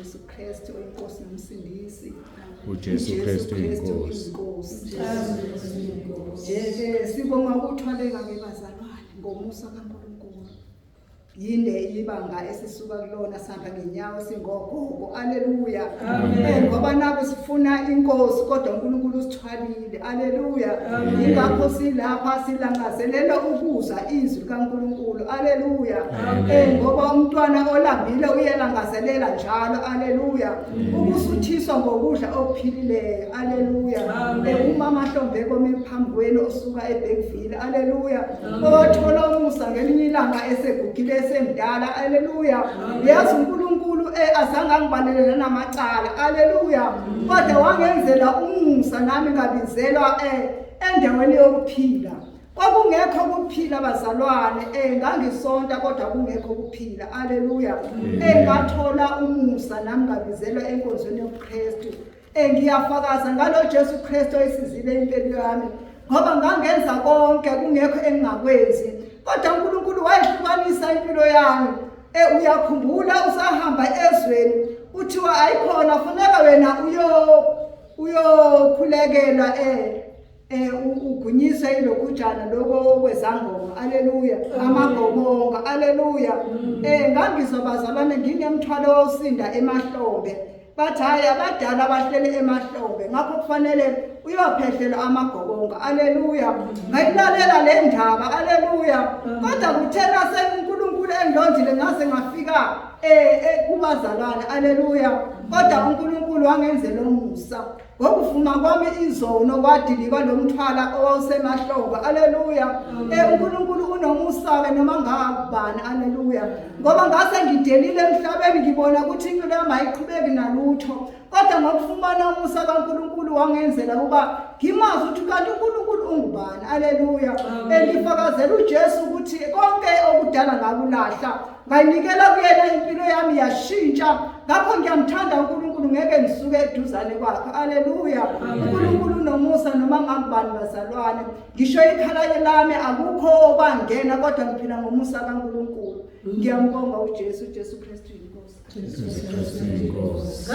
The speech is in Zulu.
uJesu Kristu oyinkosi nomsindisi. UJesu Kristu inkosi. Inkosi. Nje sibonga ukuthwaleka ke bazalwane ngomusa kaNkulunkulu. Yinde ibanga esisuka kulona sihamba ngenyawo singogogo. Aleluya. Ngoba naku sifuna inkosi kodwa uNkulunkulu usithwalile. Aleluya. Ingakho silapha silangazelela ukuzwa izwi likaNkulunkulu. Aleluya. Ngoba umntwana olambile uyelangazelela njalo. Aleluya. Ukusuthiswa ngokudla okuphilileyo. Aleluya. Umama Hlombeko phambi kwenu osuka eBergville. Aleluya. Owathola umusa ngelinye ilanga esegugile esemdala. Aleluya. Yazi uNkulunkulu azange angibalele namacala. Aleluya. Kodwa wangenzela umusa nami ngabizelwa endaweni yokuphila. Kwakungekho ukuphila bazalwane, ngangisonta kodwa kungekho ukuphila. Aleluya. Ngathola umusa nami ngabizelwa enkonzweni yobuKristu. Ngiyafakaza ngalo Jesu Kristu oyisizile impilo yami, ngoba ngangenza konke kungekho engingakwenzi, kodwa uNkulunkulu wayehlukanisa impilo yami. Uyakhumbula usahamba ezweni uthiwa ayikhona, funeka wena uyokhulekela ugunyiswe ilokhujana lokho okwezangoma. Aleluya. Amagobonga. Aleluya. Ngangizwa bazalwane nginemthwalo owawusinda emahlombe, bathi hayi, abadala abahlele emahlombe, ngakho kufanele uyophehlela amagobonga. Aleluya. Ngayilalela le ndaba. Aleluya. Kodwa kuthena sekuNkulunkulu engilondile ngaze ngafika kubazalwane. Aleluya. Kodwa uNkulunkulu wangenzela umusa ngokuvuma kwami izono, wadilika lo mthwala owawusemahlombe. Aleluya. uNkulunkulu unomusa ke noma ngabani. Aleluya. Ngoba ngase ngidelile emhlabeni, ngibona ukuthi impilo yami ayiqhubeki nalutho, kodwa ngokufumana umusa kaNkulunkulu wangenzela ukuba ngimazi ukuthi kanti uNkulunkulu ungubani. Aleluya. Engifakazela uJesu ukuthi konke okudala ngakulahla, ngayinikela kuyena, impilo yami yashintsha. Ngakho ngiyamthanda uNkulunkulu, ngeke ngisuke eduzane kwakhe. Aleluya. uNkulunkulu unomusa noma ngakubani bazalwane. Ngisho ikhala lami akukho okwangena, kodwa ngiphila ngomusa kaNkulunkulu. Ngiyambonga uJesu. Jesu Kristu inkosi. Jesu Kristu inkosi.